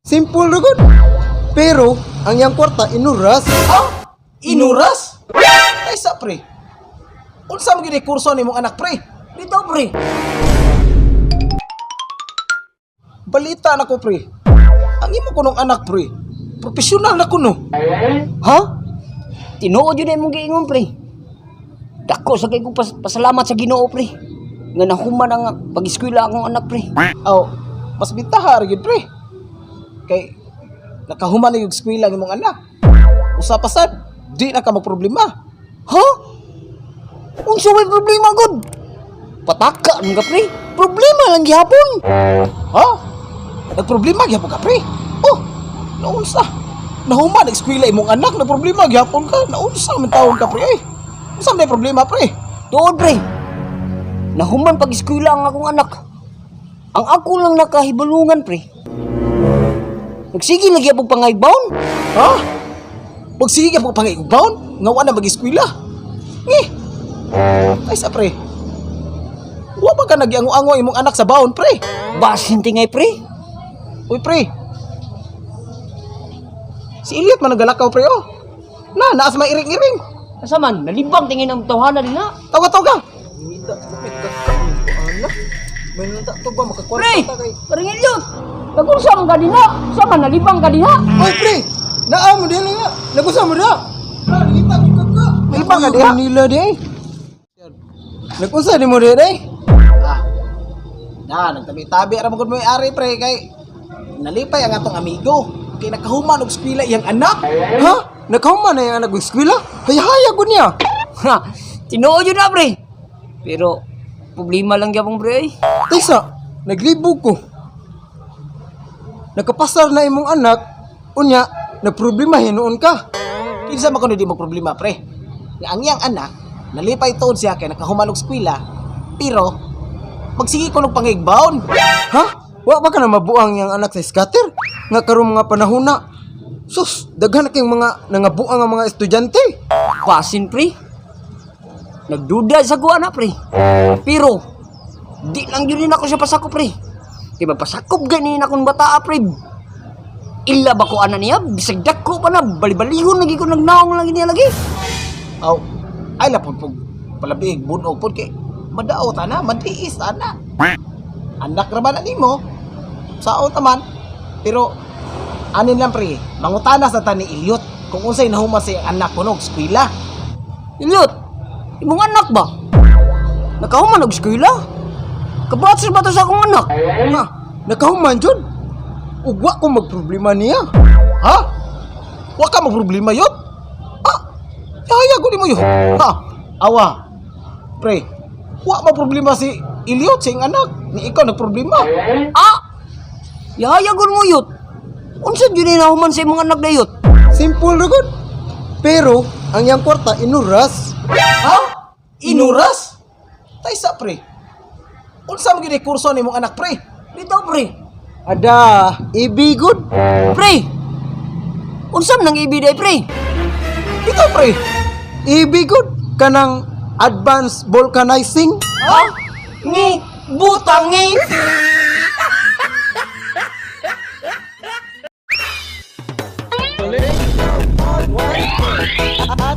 Simple ra gud. Pero ang iyang kwarta inuras. Ha? Inuras? Taysa, pre. Unsa man gyud kurso nimong anak, pre? Dito, pre. Balita na ko, pre. Ang imo kunong anak, pre. Profesional na kuno. Ha? Tinuod yun na imong giingon, pre. Dako sa kay ko pasalamat sa Ginoo, pre. Nga nahuman ang pag-eskwela akong anak, pre. Aw, mas bintaha ra gyud, pre. Kay nakahuman na yung eskwela ang imong anak. Usa pa sad, di na ka magproblema. Ha? Unsa may problema gud? Pataka man ka, pre. Problema lang gihapon. Ha? Nagproblema gyapon ka, pre. Oh, naunsa? Nahuman eskwela imong anak, nagproblema gyapon ka. Naunsa man tawon ka, pre? Eh, unsa man problema, pre? Tuod, pre. Nahuman pag-eskwela ang akong anak. Ang ako lang nakahibalungan, pre. Nagsige lagi akong pangaybaon. Ha? Magsige ka pag pangigbaon, nga wa na mag-eskwela. Ngi. Ay sa pre. Wa ba ka nagiango-ango imong anak sa baon, pre? Basin tingay, pre. Uy, pre. Si Elliot man nagalakaw, pre, oh. Na, naas may iring-iring. Asa man, nalibang tingin ang tawhana din na. Tawa-tawa. Ngita, lupit ka ka. Anak. May nanta to ba makakwarta Pre, ta kay. parang Elliot. Nagunsa man ka din na. Sa man, nalibang ka din na. Oy pre, naa mo dili nga. Nagusa mo da. Ha, ngita ka ka. Nalibang ka diha? Nila di. Eh. Nagunsa di mo di eh. Ah. Na, nagtabi-tabi ra man gud mo ari, pre, kay nalipay ang atong amigo. Kay nakahuman og eskwela iyang anak. Ha? Nakahuman na yung anak og eskwela? Hayahaya gud niya. Ha, tinuod yun na, pre. Pero, problema lang gyapon, pre. Eh. Taysa, naglibog ko. Nakapasar na imong anak, unya, nagproblema hinuon ka. Kinsa man kuno di mo problema, pre? Nga ang iyang anak nalipay tuod siya kay nakahuman og eskwela, pero magsige ko og pangigbaon. Ha? Wa ba ka na mabuang yang anak sa scatter? Nga karon mga panahon na. Sus, daghan na kayong mga nangabuang ang mga estudyante. Basin, pre. Nagduda sa kuha na, pre. Pero, di lang yun din ako siya pasakop, pre. Di ba, pasakop ganin akong bata, pre. Ila ba ko ana niya? Bisag dako pa na, balibalihon lagi ko nagnaong lagi niya lagi. Aw, ay lapod pug palabiig bunog pud kay madao ta na, madiis ta na. Anak ra ba na nimo? Sao ta man? Pero anin lang, pre, mangutana sa ta ni Elliot kung unsay nahuman sa iyang anak kuno og eskwela. Ilyot, imong anak ba? Nakahuman og eskwela? Kabatsi ba to sa akong anak? Ha? Nakahuman jud. Ug wa ko magproblema niya. Ha? Wa ka magproblema yun? Ah, yaya ko mo yun. Ha? Awa. Pre, wa problema si Elliot sa iyang anak. Ni ikaw nagproblema. Ah! Yahayagon mo yut. Unsa jud ni nahuman sa imong anak dayot? Simple ra gud. Pero ang iyang kwarta inuras. Ha? Inuras? Taysa, pre. Unsa man gyud kurso nimong anak, pre? Dito, pre. Ada, ibigod. Pre. Unsa man nang ibiday, pre? Ikaw, pre. Ibigod kanang advanced vulcanizing. Ha? Ngi butang ngi. At